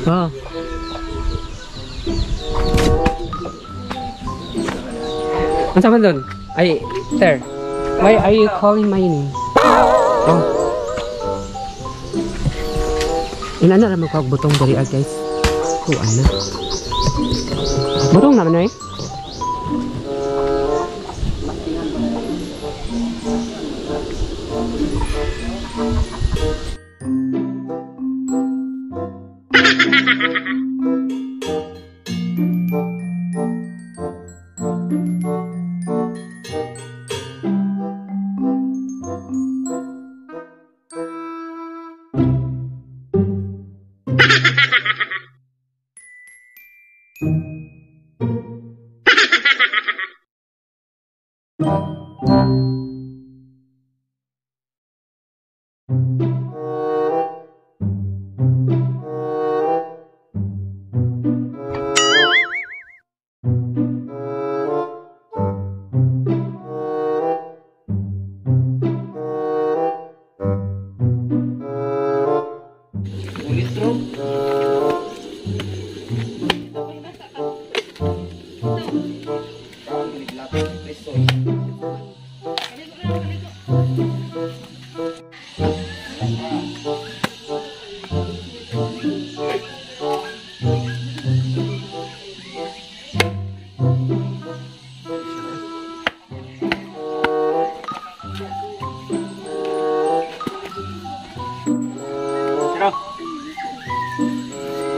Oh. Unsa man doon? Ay, sir. Why are you calling my name? Oh. Inana ra man ko butong diri ah, guys. Kuan na. Butong naman eh.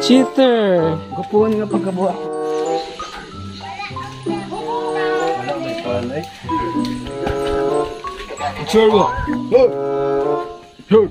Cheater! Gupuan nga pagkabuha. Sure. Sure.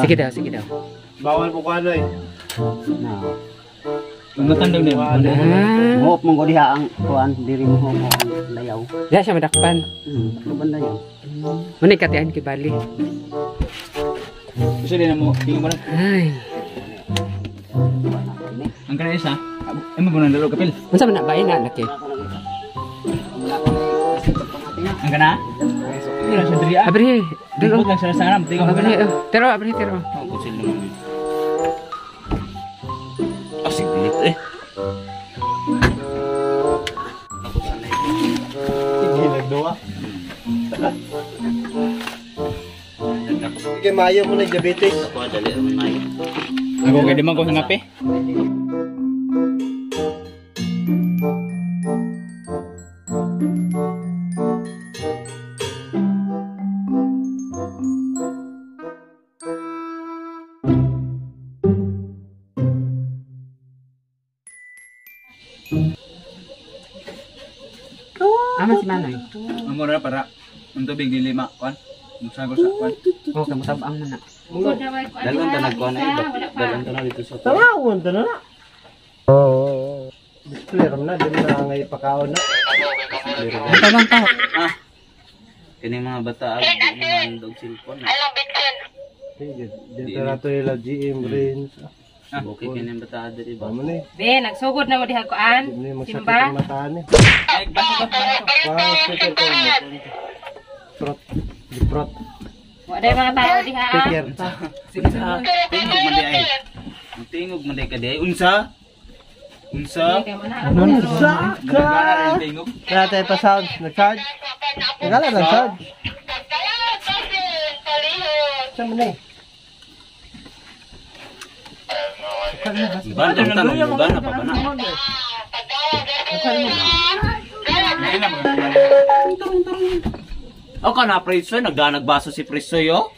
Sige daw, sige daw. Bawal mo kuano eh. No. Matandog na yun. Muhop mong ko diha ang kuan, diri mo ang layaw. Diha siya madakpan. Ano layaw? Muna katian kay Bali. Gusto din na mo, tingin mo lang. Ay. Ang kanay isa, ay mo bunang laro kapil. Unsa man na ba ina laki? Ang kana? Hindi lang siya diri ah. Abri, diri lang siya sa aram, tingnan mo kana. Tero, abri, tero. Oh, kusil naman. Ah, siglit eh. Hindi nagduwa. Kay Mayo mo na diabetes. Ako dali man Mayo. Ako kay di man ko hingape. Ama si Manoy. Ang mura para ang tubig dili ma kuan. Musago sa kuan. Oh, kay mutabang man na. Dalawang tanag ko na iba. Dalawang tanag dito sa Tawon ta na na. Display ram na, di mo na ngay pakaon na. Ang tawang tao. Ah. Kini mga bata ag di man dog cellphone. Dito na to ila GM range. Okay kini ang bata diri ba. Amo ni. Be, nagsugod na mo diha kuan. Di mo ni magsakit Simba. ang mata ni. Ay, baso ba? Wow, speaker ko mo. Prot. Di prot. Wa day mga tao diha. Ah. Speaker. Tingog man di ay. Tingog man di ka di ay. Unsa? Unsa? Kay mo na ako. Nagana rin tingog. Kaya tayo pa sound. Nag-charge? Nagala na charge. Saan mo ni? Ban ang tanong gana pa ba na? Hindi na mga. O ka na Prisoy, nagdanagbaso si Prisoy oh.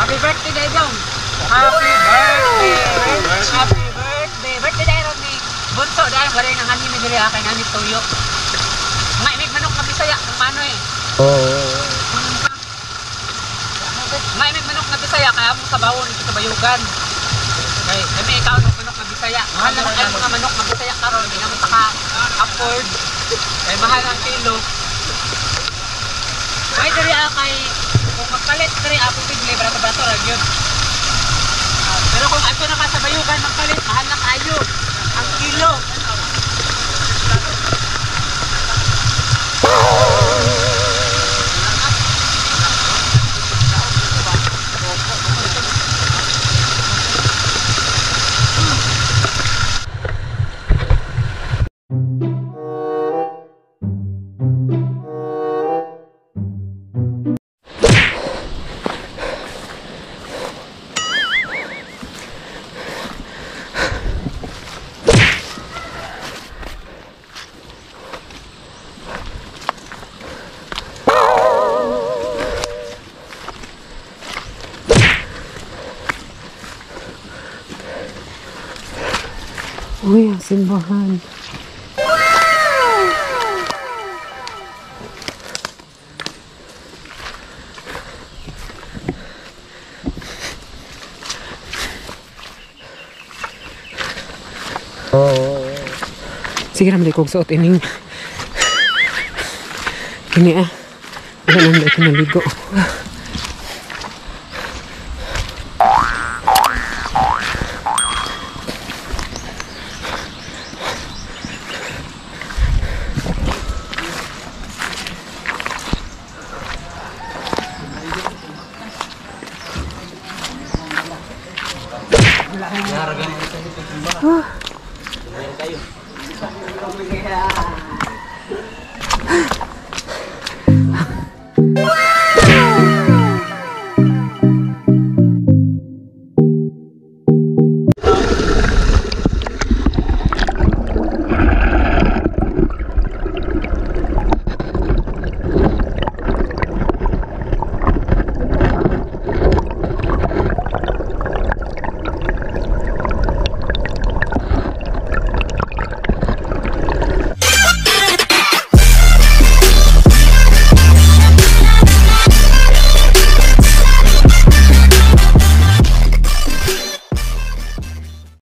Happy birthday, Dayong. Happy birthday. Happy birthday. Birthday dahil ni Bunso dahil wala nang ani mi diri kay nani tuyo. Nga imig manok nga Bisaya kung paano eh. Nga imig manok nga Bisaya kaya mo sa bawon ito sa bayugan. Kay kami ikaw ng manok nga Bisaya. Mahal naman kayo mga manok nga Bisaya karon, di naman ta afford. Kay mahal ang kilo. May diri kay kung magpalit diri ako pigli barato-barato ra gyud. Pero kung ato na ka sa bayugan magpalit, mahal na kaayo ang kilo. Uy, ang simbahan. Sige naman kog suot ining kini ah. Wala naman ko naligo.